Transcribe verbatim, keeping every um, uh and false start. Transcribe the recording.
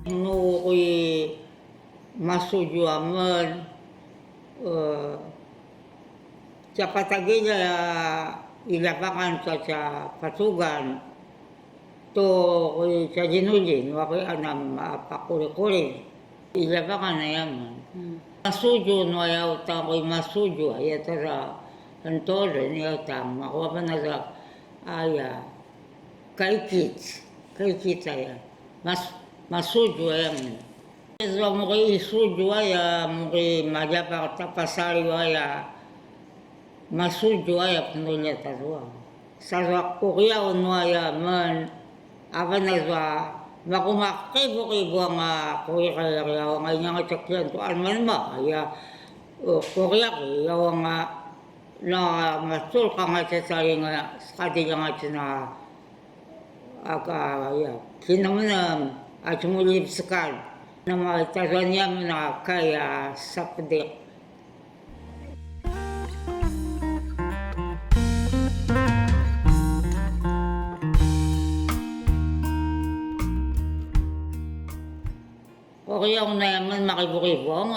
Nu uri masudju amen, eh, tja patagilj a i ljavangan tua tja pacugan, tu uri tja djinuljin, uri anam a pakulikuli i ljavangan aya amen. Masudju nu aya uta uri masudju aya tara hentoren aya uta makuapan aza aya. Kaikic, kaikic aya. Mas-, masudju aya amen. Izua muri isudju aya, muri maljavar ta pasaliw aya, masudju aya penuljat azua. Sazua kuriyaw nu aya amen, avan azua, makumaqivuqivu anga kuriyaw anga inanga cakiyan tu almanma aya, uh, kuriyaw anga na maculka anga cacalinga, sakadilj anga cina Aka, ya, kinemenem a cemulip sekal. Nama itazaniam na kaya sapdik. Uriyaw na yamen makivurivung.